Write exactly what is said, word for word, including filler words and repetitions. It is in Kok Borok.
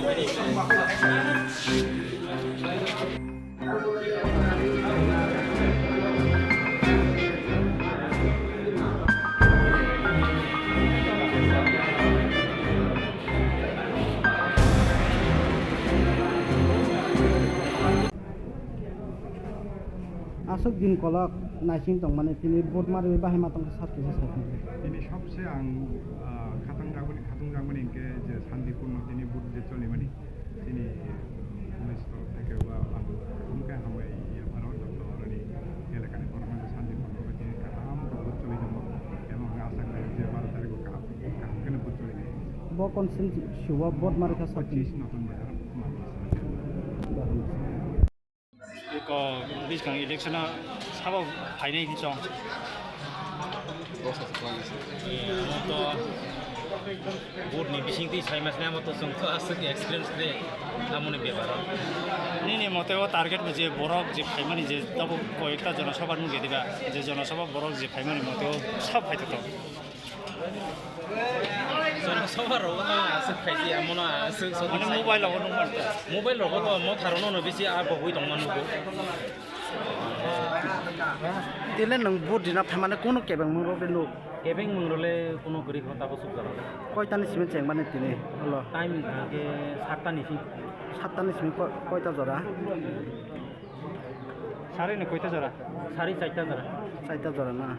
Aswk din kolok naising tongmani tini vote mariwi bahai ma tongkha sat kisa sai tongkha. Tini sobse ang, ah, khatang jagmani, khatung jagmani hinkhe je santipurno tini vote je cholimani tini police torof theke ba ang tongkha hambai ya pharo joto oroni elakani borokno je santipurno tini kaham vote choli tongo. Ebong ang asa khlai je baro tarikh o kaham, kaham kheno vote choli nai. Bo constituency o vote marikha sat. Pochis Notun Bazar. Iko bwskang election o sabo phainai hinwi chong. Amo to vote ni bising twi sai mas nai, amo to chwng to aswk experience le amoni beparo. Nini mote o target bo je borok je phaimani je tabo koyekta jonosabha nugya diba, je jonosabha borok je phaimani mote o sab phaithotok. Jonosabha rogo no aswk khaisi, amono aswk soti. Mane sai. Mobile rogo nukmani. Mobile rogo to motha rono no bisi a bogwi tongma nugo. Tile nwng vote rina phaimani kunu kebeng mung rok de nuk? Kebeng mung role kunu gari kho tabo suk jaro. Koi tani simi cheng mani tini? Hello. Time hingke satta ni simi. Satta ni simi ko-, koita jora? Sari ni koita jora? Sari chaita jora. Chaita jora na?